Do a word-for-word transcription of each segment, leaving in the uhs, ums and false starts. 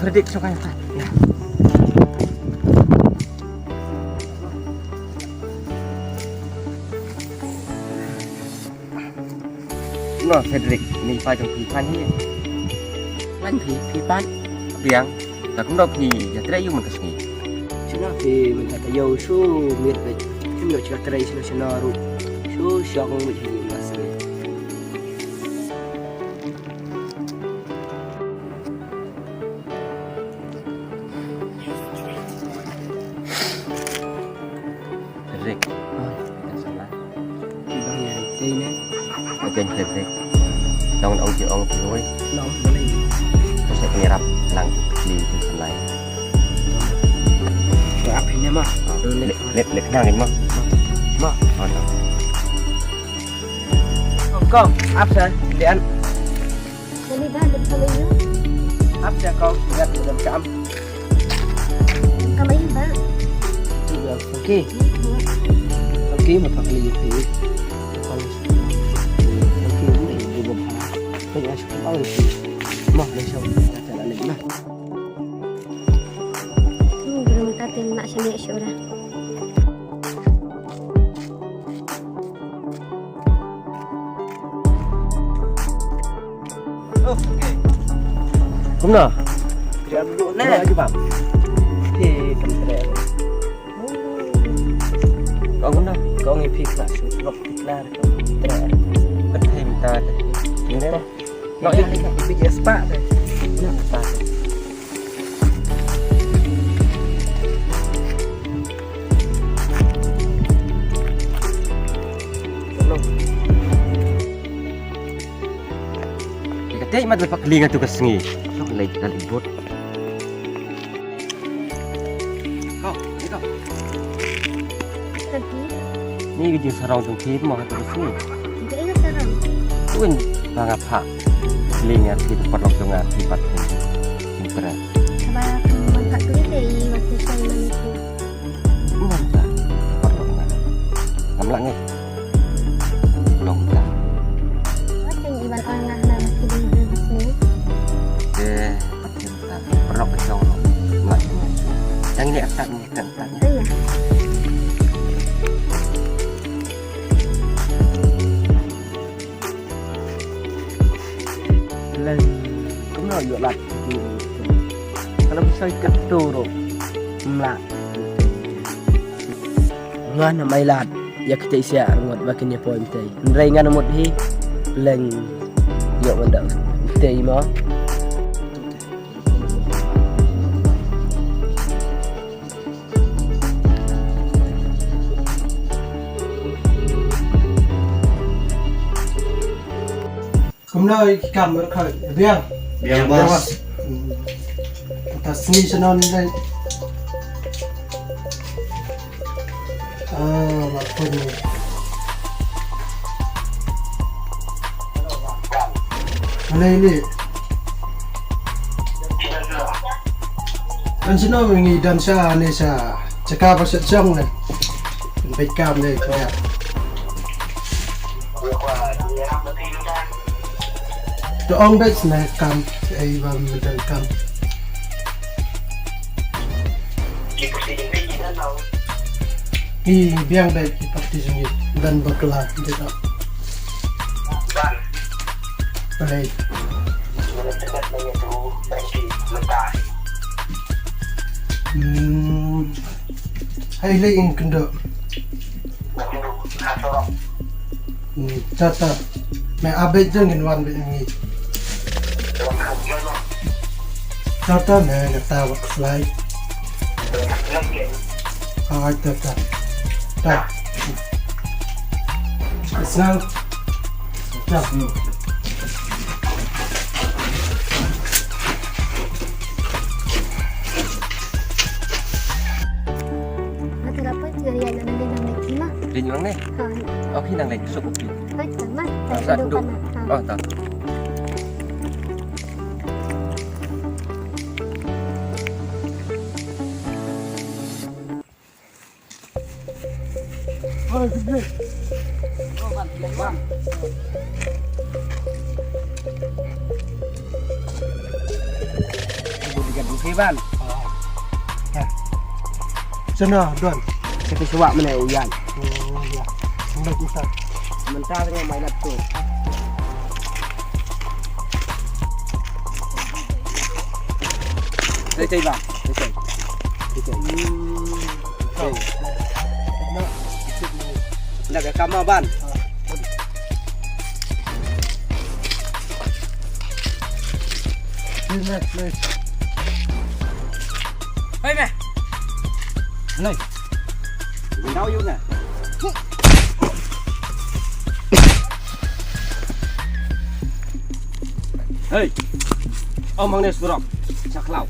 Redik, song kai. Ya. No, Cedric, ini pa jong phi, pan hi. Pan phi, phi pan. Biang, ta kumno phi ïatrei ïa u mynta ka sngi? Shuh na phi mynta ka ïew shu miet bad. Phim ïoh shuh ka trei shuh na shuh na ruh. Shu shong bad hi mynta ka sngi. Cedric. Ah. Ïa ka sala. Ïa ka sala. Ïa ka Cedric. Tang ong ki ong ki hoi. Long, boleh. Terus ïa pynïarap lang ki kli ki sala. Ïa ap hi ne ma. Ah, lek, lek, lek nang ma. Ma. Oh, no. Kong, ap sa, lian. Kali ba, dep kali yu. Ap sa kong, lian, dep kam. Kali ba. Yu ba, okay. Okay, ma kali yu pi. Kong. Okay, ni, yu ba. Kali asu kong, okay. Ma, ni sa, ta la lek na. Hmm, belum tatin nak sini syura. Kumno? Kong kumno? Kong i phi kla su lok kla. Ka thei mynta. Kumno? No, i phi spa te. Spa. Ïa ka tei mat la pakling atu ka sngi. Lok lei ka lei bot. Kau, ni kau. Ni ka jingsarong jong phi mo atu ka sngi. Ka ïa sarong. Tuin ba nga phah. Kling ïa phi, paralok jong nga phi pat phi. Phi tra. Ba ka man phah kling te i wat phi sai man phi. Ngam ta, paralok nga. Ngam lah ngi. Long ta. Wat phi i ban ong nga na ma ki ding ding sini. Eh, pat phi ta. Paralok ka jong lo. Ngam lah ngi. Tang ni atat ni, atat ni. Iya. Leng kumno ïoh lad. Ka la pynshoi katto ruh. Mla. Ngan ym ai lad ïa kitei siah arngut ba kin ïa poi mtei. Hynrei ngan mut hi. Leng ïoh ngan da mtei mo. Kumno ïa ki kam markhoi, biang? Biang, boss. Hmm. Ta sngi shnong ni dei. Ah, markhoi ni. Malei ni. Kan shnong ngi dang sha ni sha. Chaka ba shet shong ne. Pynbeit kam ne kya. To ong beit ne kam, ei ba mi dang kam. Ngi biang beit ki parti jong ngi dan bakla beit. Balei. Hmm. Hai lei in kynduh. Hmm, ta ta. Me abei jong in wan beit ngi. Ta ta me na ta wak slai. Hai ta ta. Ta. Snal. Rin lang ne. Okay, nang lei, suk kopi. Oh, ta. Iban. Sana don. Kita suwak mana uyan. Oh ya. Mynta kita. Mynta tengah main laptop. Saya cai bang. Saya cai. Saya cai. Hmm. Saya. Nak ke kamar ban. Hei meh. Hei. Bintau yuk na. Hei. Om hang ne surok. Chaklau.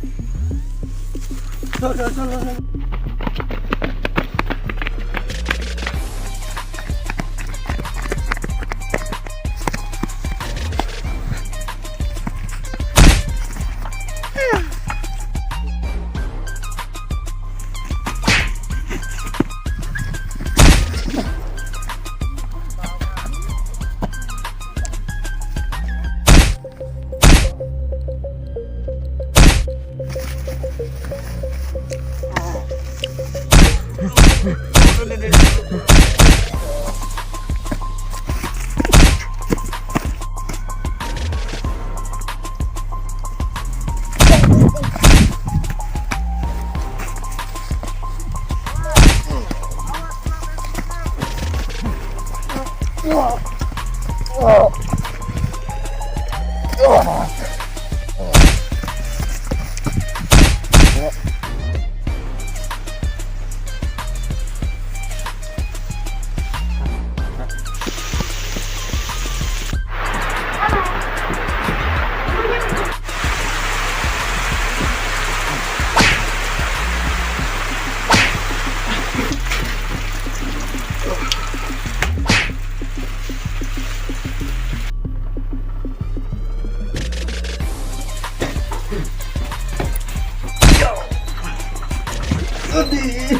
Adi,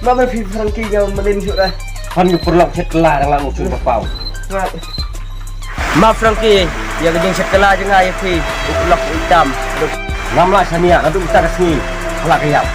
ma ba phi Frankie nga mlien shuh dah. Phan ïa u paralok shet kylla dang la u shu ba paw. Ma Frankie, ïa ka jingshet kylla jong nga ïa phi, u paralok u tam. Ngam lah shaniah, naduh mynta ka sngi, kylla ka ïap.